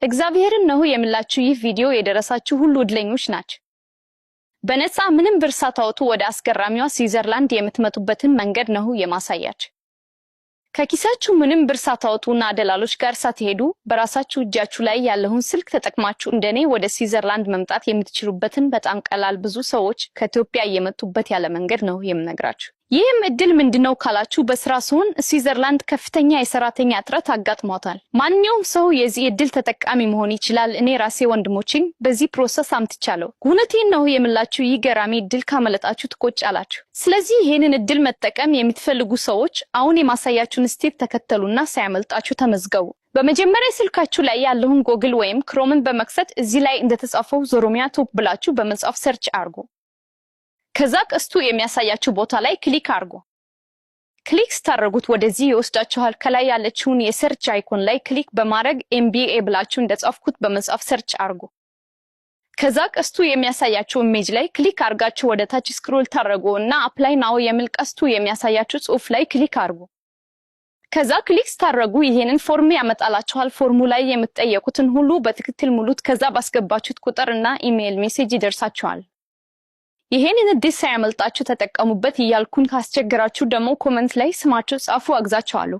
እግዚአብሔርን ነው የምላችሁ፣ ይህ ቪዲዮ የደረሳችሁ ሁሉ እድለኞች ናችሁ። በነፃ ምንም ብር ሳታወጡ ወደ አስገራሚዋ ስዊዘርላንድ የምትመጡበትን መንገድ ነው የማሳያችሁ። ከኪሳችሁ ምንም ብር ሳታወጡና ደላሎች ጋር ሳትሄዱ በራሳችሁ እጃችሁ ላይ ያለውን ስልክ ተጠቅማችሁ እንደኔ ወደ ስዊዘርላንድ መምጣት የምትችሉበትን በጣም ቀላል፣ ብዙ ሰዎች ከኢትዮጵያ እየመጡበት ያለ መንገድ ነው የምነግራችሁ። ይህም እድል ምንድነው ካላችሁ፣ በስራ ሲሆን ስዊዘርላንድ ከፍተኛ የሰራተኛ እጥረት አጋጥሟታል። ማንኛውም ሰው የዚህ እድል ተጠቃሚ መሆን ይችላል። እኔ ራሴ ወንድሞችን በዚህ process አምጥቻለሁ። እውነቴን ነው የምላችሁ፣ ይህ ገራሚ እድል ካመለጣችሁ ትቆጫላችሁ። ስለዚህ ይህንን እድል መጠቀም የምትፈልጉ ሰዎች አሁን የማሳያችሁን step ተከተሉና ሳያመልጣችሁ ተመዝገቡ። በመጀመሪያ ስልካችሁ ላይ ያለውን ጎግል ወይም Chrome ን በመክፈት እዚህ ላይ እንደተጻፈው ዞሮሚያ ቶፕ ብላችሁ በመጻፍ search አርጉ። ከዛ ቀስቱ የሚያሳያችሁ ቦታ ላይ click አርጉ። Click ስታደርጉት ወደዚህ ይወስዳችኋል። ከላይ ያለችውን የ search icon ላይ click በማድረግ MBA ብላችሁ እንደጻፍኩት በመጻፍ search አርጉ። ከዛ ቀስቱ የሚያሳያችሁ image ላይ click አርጋችሁ ወደ ታች scroll ታደርጉ እና apply now የሚል ቀስቱ የሚያሳያችሁ ጽሁፍ ላይ click አርጉ። ከዛ click ስታደርጉ ይሄንን form ያመጣላችኋል። Form ኡ ላይ የምትጠየቁትን ሁሉ በትክክል ሙሉት። ከዛ ባስገባችሁት ቁጥር እና email message ይደርሳችኋል። ይሄንን እድል ሳያመልጣችሁ ተጠቀሙበት እያልኩኝ፣ ካስቸገራችሁ ደግሞ comment ላይ ስማችሁ ጻፉ፣ አግዛችኋለሁ።